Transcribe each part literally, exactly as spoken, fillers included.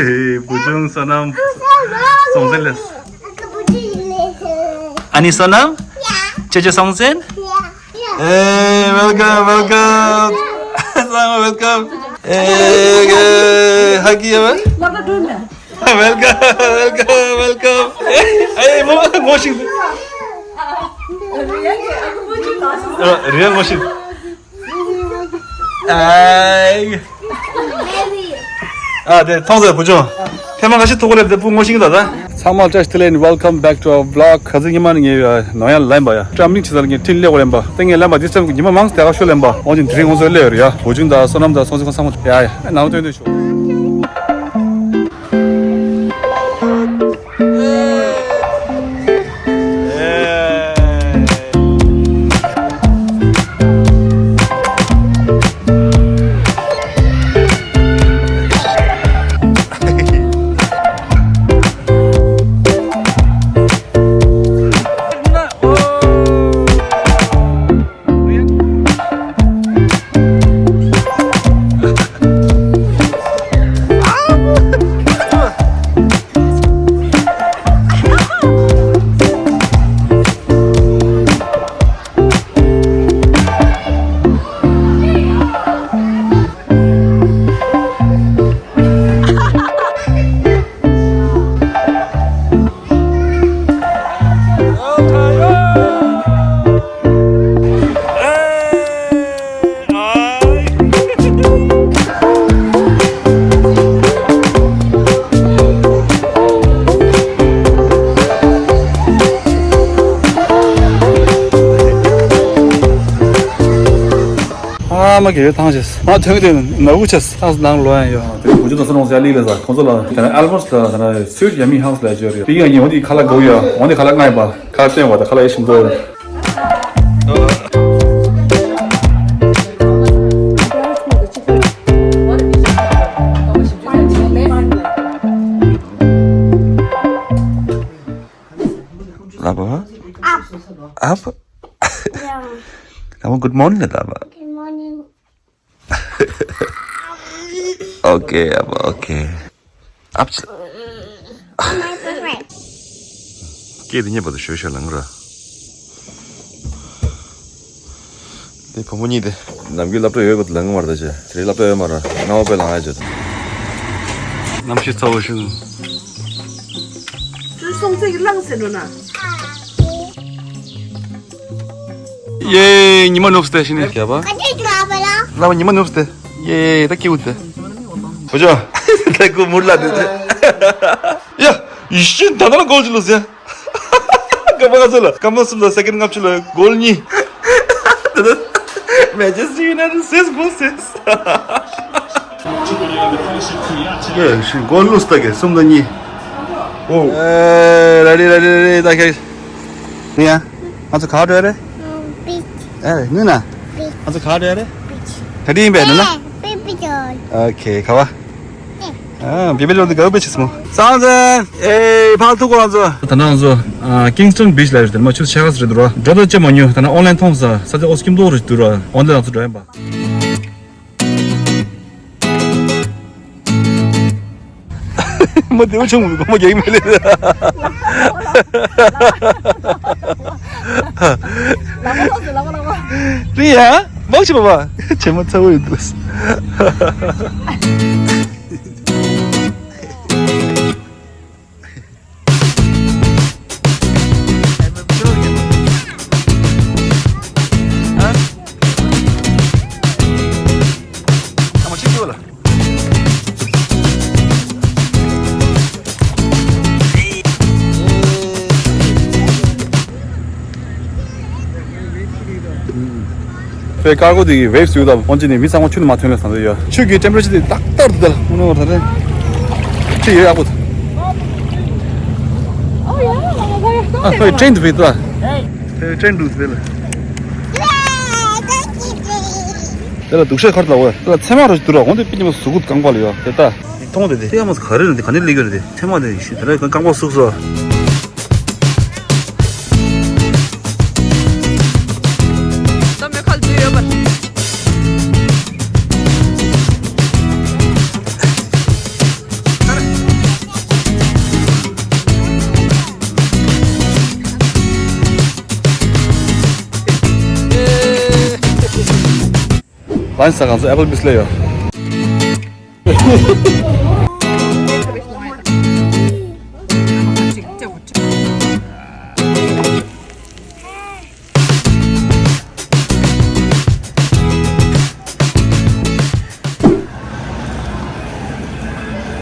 བུ་ཆུང་བསོད་ནམས་སྲོང་བཙན་ལ། ཨ་ནི་བསོད་ནམས། ཅེ་ཅེ་སྲོང་བཙན། Hey, welcome, welcome. Welcome. Hey, hey, hug you. Welcome, welcome, welcome. Hey, mo, mo shing. Real mo shing. Hey. ཨ་དེ་ཐོང་ཟེར་བུ་ཆུང་། ཐེངས་མ་ག་ཤི་ཐུག་གོ་ལེབ་དེ་བུ་ངོ་ཤེས་ཀྱི་ད་ད། ཚང་མ་བཀྲ་ཤིས་བདེ་ལེགས། Welcome back to our vlog. ག་ཚོད་ཉི་མ་ནི་ངའི་ནོ་ཡ་ལན་པ་ཡ་ཀྲམ་ལིང་ཆི་ཟར་ངའི་ཁྲིན་ལེ་གོ་ལེན་པ། ཏེ་ངའི་ལན་པ་this time ཉི་མ་མང་སྟེ་ག་ཤོ་ལེན་པ། འོང་ཅིན་དེ་རིང་ངོ་ཚོས་ལེ་ཡོད་ཡ། བུ་ཆུང་ད་བསོད་ནམས་ད་སོང་ཚེ་ཁོང་ཚང་མ་ཡ་ཡ་ནང་སྟོན་དུ་ཤོག་ཨ་མ་གེ་ཐང་ཆེས། ང་ཐོན་གི་དེ་ནག་པོ་ཆེས། ཐང་ནང་ལོ་ཡང་ཡོད། དེ་བུ་ཆུང་དང་སོ་ནོ་ཟེར་ལིག་ལ་ཟ་ཁོང་ཚོ་ལ་དེ་ནས་ཨལ་མོ་སི་ལ་དེ་ནས་སུའིཊ་ཡ་མི་ཧའུ་སི་ལ་བཅར་ཡོད། དེ་ཡང་ཉིན་འོ་དེ་ཁ་ལག་དགོས་ཡོད། འོ་དེ་ཁ་ལག་ང་ཡིན་པ་ཁ་ལག་སྟོན་བ་དང་ཁ་ལག་ཡེ་ཤིང་དོ། ལ་བ། ཨ་བ། ཨ་བ། Yeah. ལ་བ་good morning ལ་བ། Good morning. Okay, ཨ་བ། Okay. ཨ་བ། My favorite. སྐད་དེ་ཉན་པ་དང་ཞོ་ཞོ་ལངས་ར། དེ་བུ་མོ་གཉིས་དེ། ནམ་རྒྱུན་སློབ་གྲྭ་ཡོད་པ་དེ་ལངས་མ་རེད་ད་ཅེ། དེ་རིང་སློབ་གྲྭ་ཡོད་མ་རེད། རྣ་བ་དཔེ་ལངས་ཡ་ཅེ། གནམ་གཤིས་ཚ་བོ་ཞིག་ཁྱོད་སོང་ཚེ་གི་ལངས་ཟེར་འགྲོ་ན། ཡེ་ཉི་མ་ནུབ་སྟེ་ཤི་ནི་རྒྱ་བ། ལ་བ་ཉི་མ་ནུབ་སྟེ། ཡེ་ད་ཀྱིའུ་ཏེ། བུ་ཆུང་། ད་ཀུ་མུར་ལ་དེ་དེ། ཡ་ཡི་ཤི་ད་ད་ལ་གོལ་ཅི་ལོ་ཟེར། སྐར་མ་ལྔ་ཚོད་ལ་སྐར་མ་གསུམ་ལ་སེ་ཀེན་ལྔ་བཅུ་ལ་གོལ་གཉིས། Manchester United says goal says. ཡེ་ཤི་གོལ་ལུས་ད་གེ་གསུམ་ལ་གཉིས། ཨོ། ཨེ་ར་རི་ར་རི་ར་རི་ད་གེ། ནི་ཡ། ང་ཚོ་ག་བར་འགྲོ་ཡ་རེད། ཨེ་ནི་ན། ང་ཚོ་ག་བར་འགྲོ་ཡ་རེད། ག་དེ་ཡིན་པས་ནི་ན། ཨོ་ཁེ་ག་བ། ཨ་བི་བི་ལོ་འདི་ག་བ་ཆེས་མོ། སང་ཟེ། ཨེ་ཕར་ཐུག་གོ་ང་ཚོ། ད་ནང་ཚོ། ཨ་ཀིང་སི་ཊོན་བིཆ་ལ་རེད་དེ་མ་ཆུ་ཆ་ག་ས་རེད་འདུག་ར། འགྲོ་ད་ཅེ་མ་ཉུ་ད་ན་ཨོན་ལན་ཐོང་ས་ས་ཚེ་ཨོ་སྐྱིམ་དོ་རེད་འདུག་ར། འོན་ཏེ་ང་ཚོ་འགྲོ་ཡིན་པ། མ་དེ་བ་ཆུང་མོ་མ་རྒྱག་མེད་ལེ། རི་ཡ་མང་ཆེ་བ་བ་ཆེ་མ་ཚ་བོ་ཡོད་འདུག་ཕའི་ཀར་གོ་དེ་གི་ཝེབ་སུ་དང་ཕོན་ཅི་ནི་མི་ཚང་མ་ཆུ་ནི་མ་ཐོན་ལ་སང་དུ་ཡོད། ཆུ་གི་ཊེམ་པེ་རེ་ཅར་དེ་ཏག་ཏག་དུ་དལ་མོ་ནོར་ད་རེ། ཆུ་ཡོད་ཡག་པོ། ཨ་ཕའི་ཊེན་དུ་བེ་ཏ། ཕའི་ཊེན་དུ་བེ་ལ། དེ་ལ་སྡུག་ཤ་ཁར་ལ་འོ་དེ་ལ་ཚེ་མ་རོ་ཞིག་དུ་ར་འོ་དེ་པི་ཉི་མ་ཟུག་གུ་རྐང་པ་ལ་ཡོད་དེ་ལྟ། མཐོང་དེ་དེ་ཡ་མ་ག་རེ་རེད་དེ་ག་ནས་ལེགས་ཡོད་རེད་དེ་ཚེ་མ་དེ་ཞིག་དེ་ལ་རྐང་པ་ཟུག་སོ། ད་མེ་ཁལ་དུ་ཡོད་པ། ལན་ས་གང་ས་ཨེ་པལ་བིས་ལ་ཡོད།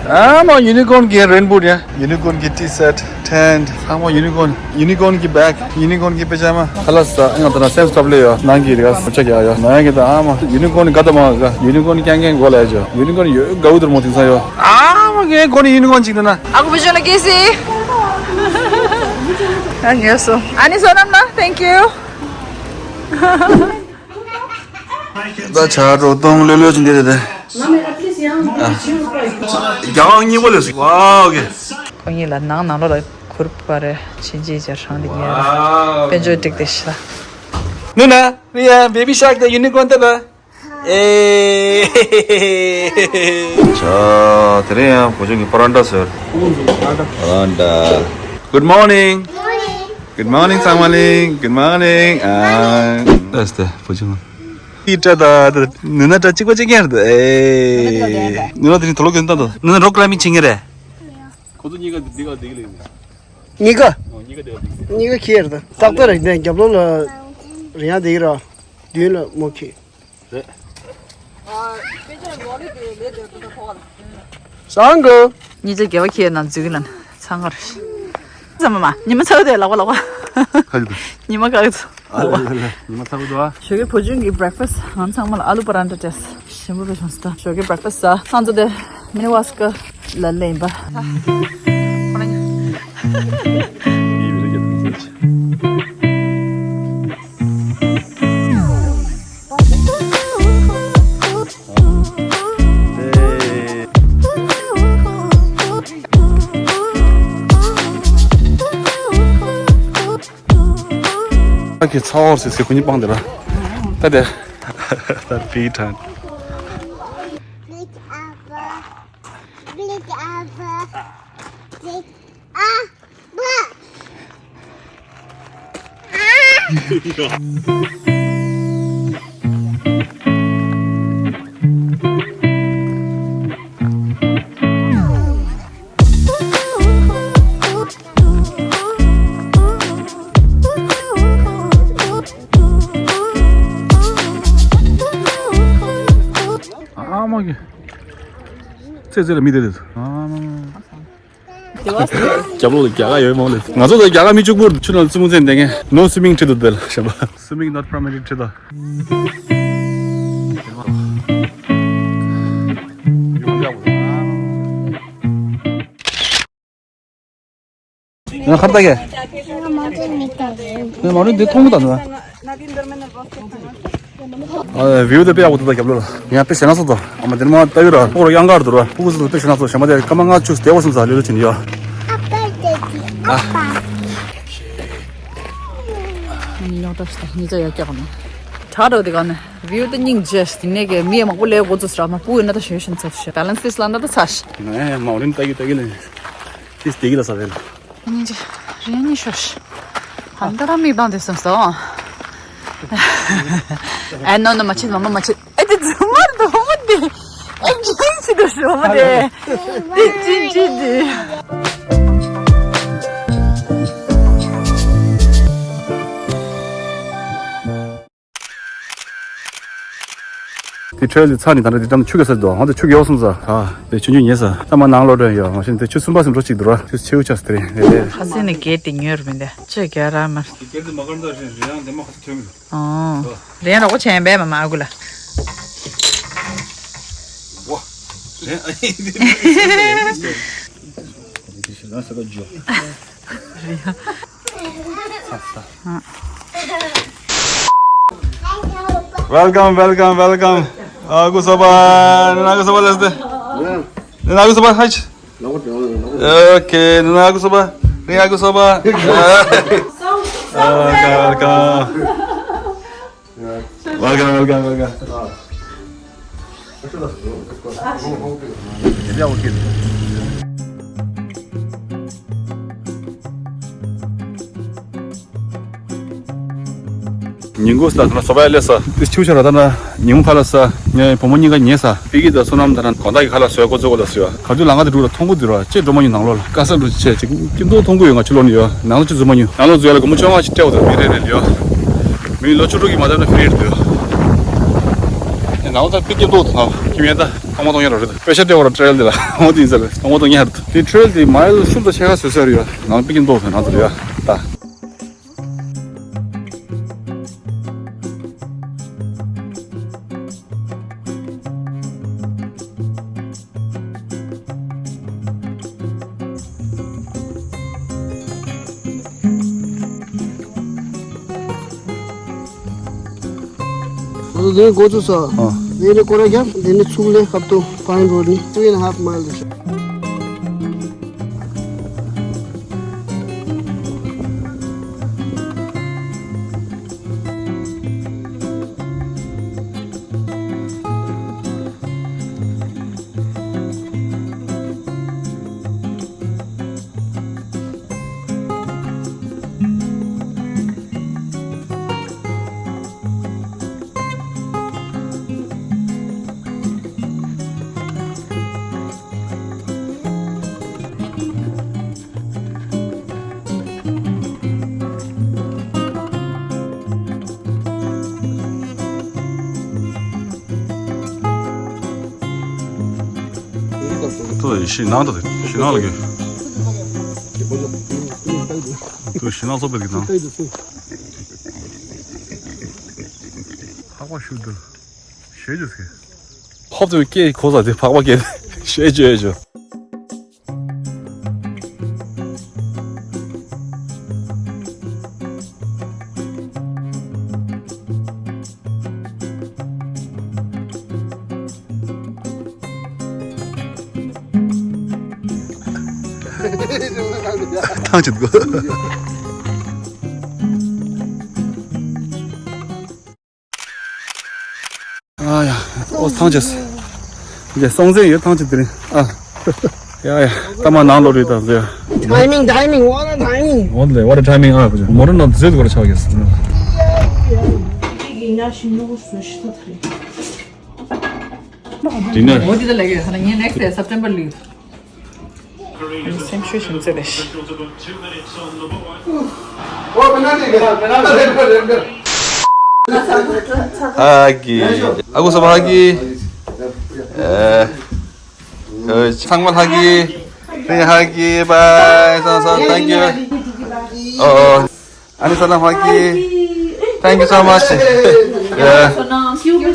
ཨ་མ་ཡུ་ནི་ཀོན་གྱི་རེན་བུཊ་ཡ། ཡུ་ནི་ཀོན་གྱི་ཊི་ཤརཊ། ཊེན་ཊ། ཚང་མ་ཡུ་ནི་ཀོན། ཡུ་ནི་ཀོན་གྱི་བེག། ཡུ་ནི་ཀོན་གྱི་པེ་ཇ་མ། ཁ་ལག་ས་ཨ་ང་ད་ན་སེམས་སྟོབས་ལེ་ཡོད། ནང་གི་རི་ག་སོ་ཆ་ག་ཡོད། ནང་གི་ད་ཨ་མ་ཡུ་ནི་ཀོན་ག་ད་མ་ག། ཡུ་ནི་ཀོན་རྐྱང་རྐྱང་གོ་ལ་ཡ་ཅོ། ཡུ་ནི་ཀོན་ཡོད་གའུ་དུར་མོ་དེང་སང་ཡོད། ཨ་མ་གི་གོ་ནི་ཡུ་ནི་ཀོན་ཅིག་ད་ན། ཨ་ཁུ་བུ་ཆུང་ལ་སྐྱེས་སི། ཨ་ཉོས་སོ། ཨ་ནི་བསོད་ནམས་ལ། Thank you། ད་ཆ་འགྲོ་གཏོང་ལོས་ལོས་ཅིག་འདི་རེད་དེ། རྒྱ་གང་གཉིས་པོ་ལས་སུ་ཝའོ་གི། ཁོ་གཉིས་ལ་ནང་ནང་ལོགས་ལ་གུར་པ་རེ་ཕྱིན་ཅི་ཅར་རང་དེ་གཉིས་རེ། དཔལ་འབྱོར་འགྲིག་དེ་ཤི་ལ། ནུ་ན་རི་ཡ་བེ་བི་ཤག་དེ་ཡུ་ནི་ཀོན་དེ་ད། ཨེ། ཆ་དེ་རིང་ཡང་བུ་ཆུང་གི་པ་རན་ཏྲ་ཟེར། པ་རན་ཏྲ། Good morning. Good morning ཚང་མ་ལིང་། Good morning. ཨ། ཨེ་སྟེ་བུ་ཆུང་། ཏི་ཏྲ་ད་ད་ནུ་ན་ཏྲ་གཅིག་པ་གཅིག་རྐྱང་རེད། ཨེ། ནུ་ན་དེ་རིང་དུག་ལོག་གྱོན་བཏང་ད། ནུ་ན་རོགས་ཀླ་མི་ཕྱིན་གྱི་རེད། ཁོ་ཚོ་གཉིས་ཀ་འདི་ག་འདི་ག་ལེགས་ནས། གཉིས་ཀ། ཨོ་གཉིས་ཀ་འདི་ག་འདི་ག་ལེགས། གཉིས་ཀ་ཁྱེར་ད། ཏག་ཏག་རེད་ནས་རྒྱབ་ལོགས་ལ་རེད་ཡང་འདི་ག་ར། མདུན་ལ་མོ་ཁྱེར། རེད། བཟང་གི། ཉི་ཆ་རྒྱལ་བ་ཁྱེད་ནང་འཛུལ་གི་ལན་ཚང་གར། ཙམ་མ་ཉི་མ་ཚ་བ་དེ་ལག་པ་ལག་པ། ཉི་མ་ག་གི་ཚོ། ཉི་མ་ཚ་བ་དུ་ཨ། ཞོགས་ཀའི་བུ་ཆུང་གི་བྷི་རེག་ཕ་སི་ང་ཚང་མ་ལ་ཨ་ལུ་པ་རན་ཏྲ་སྟེར། ཞིམ་པོ་བས་བྱུང་སོང་། ཞོགས་ཀའི་བྷི་རེག་ཕ་སི་ང་ཚོ་དེ་མི་ནི་ཝ་སི་ཀ་ལ་ལེན་པ། ཨ་ཁེ་ཚ་བོར་སི་སི་ཁོ་གཉིས་སྤང་དེ་ར། ད་དེ། ད་པི་ཐན། Big apple, big apple, big apple. ཨ་མ་གི། ཙེ་ཙེ་ལ་མི་དེ་རེད། ཨ་མ། རྒྱབ་ལོགས་ལ་རྒྱ་གར་ཡོད་མོ་ལེ། ང་ཚོ་ད་རྒྱ་གར་མི་གཅིག་པུར་ཆུ་ནང་ལ་རྩེད་མོ་རྩེ་བསྡད་མཁན། No swimming བྲིས་འདུག་དེ་ལ་ཞེན་པ། Swimming not permitted བྲིས་འདུག་ཡང་ཁར་ལྟ་གི། ང་མ་རུང་འདི་མཐོང་མི་དང་ནུ། ཨ་བིའུ་དེ་དཔེ་ཡག་པོ་འདུག་ད་རྒྱབ་ལོགས་ལ། ཡང་དཔེ་ཞེ་ན་སོ་དོ། ཨ་མ་འདིར་མ་ལྟ་བུ་ར་ཕུ་གུ་གཡང་དཀར་འདུག་ར། ཕུ་གུ་ཚོ་དཔེ་ཞེ་ན་སོ་ཞེ་མ་དེ་སྐར་མ་ལྔ་བཅུ་བསྡད་དགོས་བསམ་ས་ལེ་ལོ་ཕྱིན་ཡོད། ཨ་པ་དེ་དེ་ཨ་པ། ཉོག་ཏོ་ཞིག་ཉི་ཚ་ཡག་སྐྱག་ནི། དྲག་འགྲོ་དེ་ག་ནི། བིའུ་དེ་སྙིང་རྗེ་ཞིག་དེ་ནས་གི་མི་མང་པོ་ལས་འགོ་ཚུགས་སྲ་མ་ཕུ་གུ་ན་ད་ཞོད་ཤིན་ཚབ་ཤོད། བེ་ལན་སི་ལ་ན་ད་ཚ་ཤི། ནས་མ་རིན་ལྟ་གི་ལྟ་གི་ལེ། ཏིས་དེ་གི་ལ་ས་བེ་ལ། སྙིང་རྗེ། རེ་གཉིས་ཤོར། ཧན་ཏ་ར་མིག་དང་དེ་སམ་སོ། ཨེ་ནོ་ནོ་མ་ཆེ་མ་མ་མ་ཆེ། ཨེ་དེ་ཛུ་མར་དོ་མོ་དེ། ཨེ་ཅིན་ཅི་དོ་ཤོ་མོ་དེ། དེ་ཅིན་ཅི་དེ། དེ་ཁྲལ་ལི་ཚ་ནི་ད་ནི་དེ་ཙམ་ཆུ་ག་ས་དོ་ཧོ་དེ་ཆུ་ག་ཡོ་སུམ་ས་ཧ་དེ་ཆུ་ཆུ་ཉེ་ས་ད་མ་ནང་ལོ་དྲན་ཡོ་མ་ཤིན་དེ་ཆུ་སུམ་པ་སུམ་རོ་ཅིག་དུ་ར་ཆུ་ཆེའུ་ཆ་སི་དེ་རེ་དེ། ཁ་སེ་ནི་གེ་དེ་ཉོར་མི་འདི་ཆུ་ག་ར་མ། དེ་གེ་དེ་མ་གར་འདའ་རེ་རེ་ཡང་དེ་མ་ཁ་ཐོན་མི་འདུག་ཨོ་རེ་ཡང་རོགས་ཆེན་པས་མ་མ་ཨ་གུ་ལ། ཝ། རེ་ཨ་ཡེ་དེ་Welcome, welcome, welcome. Agus soba, agus soba leste. Agus soba haj. Okay, agus soba. Agus soba. Welcome, welcome. Welcome, welcome, welcome. ཉིན་གུང་ད་ན་སོ་པ་ཡ་ལས་ས་དེ་ཆུ་ཆ་ར་ད་ན་ཉིན་གུང་ཁ་ལ་ས་ངའི་བུ་མོ་གཉིས་ཀ་ཉལ་ས་པི་ཀི་ད་བསོད་ནམས་ད་ན་དགོང་དག་གི་ཁ་ལ་སོས་ཀོ་ཙོ་ཀོ་ལ་སོས་ག་དུས་ལང་ཀ་དེ་འགྲུག་ལ་མཐོང་གོ་དུས་ར་ཅེས་འགྲོ་མ་ཉུང་ནང་ལོགས་ལ་དཀའ་ས་འགྲོ་ཆེ་ཅིག་སྐྱིད་མདོག་མཐོང་གོ་ཡོད། ང་ཆུ་ལོག་ནི་ཡོད་ནང་ལོགས་ཅི་འཛུལ་མ་ཉུང་ནང་ལོགས་འཛུལ་ཡ་ལ་སྒོར་མོ་བཅོ་ལྔ་ཅིག་སྤྲད་འོ་ད་མི་རེ་རེ་ལ་ཡོད་མི་ལོ་བཅུ་དྲུག་གི་མ་བཏབ་ན་ཕི་རི་ཡོད་དུ་ཡོད་ནང་ལོགས་ད་པི་སྐྱིད་མདོག་དུ་ནང་ཁྱིམ་ཡན་ད་ཐོག་མ་གཏོང་ཡ་ར་རེད་པེ་ཤ་སྤྲད་འོ་ར་ཊེལ་དེ་ལ་འོ་དེ་ཡིན་ས་རེད་ཐོག་མ་གཏོང་ཡ་རེད་དེ་ཊེལ་དེ་མའི་ལ་ཤུལ་དུ་ཆེ་ཁ་བཟོས་ས་རེད་ཡོད་ནང་པི་སྐྱིད་མདོག་དུ་ནང་དུ་ཡོད་ད། ང་ཚོ་དེ་འགོ་བཙུགས་ས། ཨ། དེ་ནས་སྐོར་ར་བརྒྱབ། དེ་ནས་ཚུགས་ལེ་up to Pine Road ནི two and a half mile རེད། ཏོ་ཡི་ཤི་ནང་དུ་ཤི་ནང་ལ་གི། ཏོ་ཤི་ནང་སོ་པེ་གི་ནང་། ཧ་པ་ཤུ་དུ་ཤེ་ཇུ་སི་ཧོབ་ཏུ་སྐད་གོ་ས་དེ་ཕག་པ་སྐད་ཤེ་ཇུ་ཨེ་ཇུ། ཐང་ཆད་དགོས། ཨ་ཡ། ཨོ་ཐང་ཆད། འདི་སོང་ཟེར་ཡོད་ཐང་ཆད་དེ་རིང་ཨ། ཡ་ཡ། ད་མ་ནང་ལོ་རེད་ད་ཟེར། Timing, timing, what a timing. What a, what a timing. ཨ་བུ་ཅག་མོ་ར་ན་ཟེར་དགོས་ར་ཆགས་ཀྱི། Dinner. What is the, like, next day, September leave. སེམས་ཤུགས་ཞིམ་ཚད་རེད། ཧ་གི། ཨ་ཁུ་སོ་ཧ་གི། ཨེ། ཚང་མ་ཧ་གི། ཧ་གི། Bye. So, so, thank you. Oh, oh. Ani salam haki. Thank you so much. Yeah.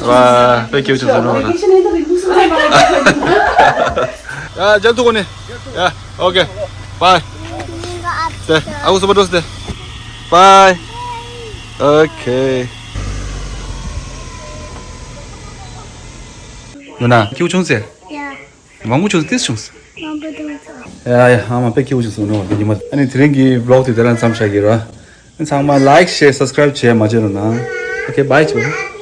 Wow, thank you so much. Yeah, jal tu kone. Yeah, okay. Bye. Te, aku sabar terus deh. Bye. Okay. Nuna, kiu chung se? Yeah. མང་པོ་བྱུང་སོང་། ཏིས་བྱུང་སོང་། མང་པོ་བྱུང་སོང་། ཡ་ཡ། ཨ་མ་དཔེ་སྐྱིད་པོ་བྱུང་སོང་ནོ་ཉི་མ། ཨ་ནི་དེ་རིང་གི་བི་ལོག་དེ་དེ་རང་མཚམས་བཞག་གི་ར། ཨ་ཚང་མ་ལའིག་ཤེར་སབ་སི་ཀ་རའིབ་བྱས་མ་བྱས་རོགས་གནང་། ཨོ་ཁེ། བྷའི་བྱོས།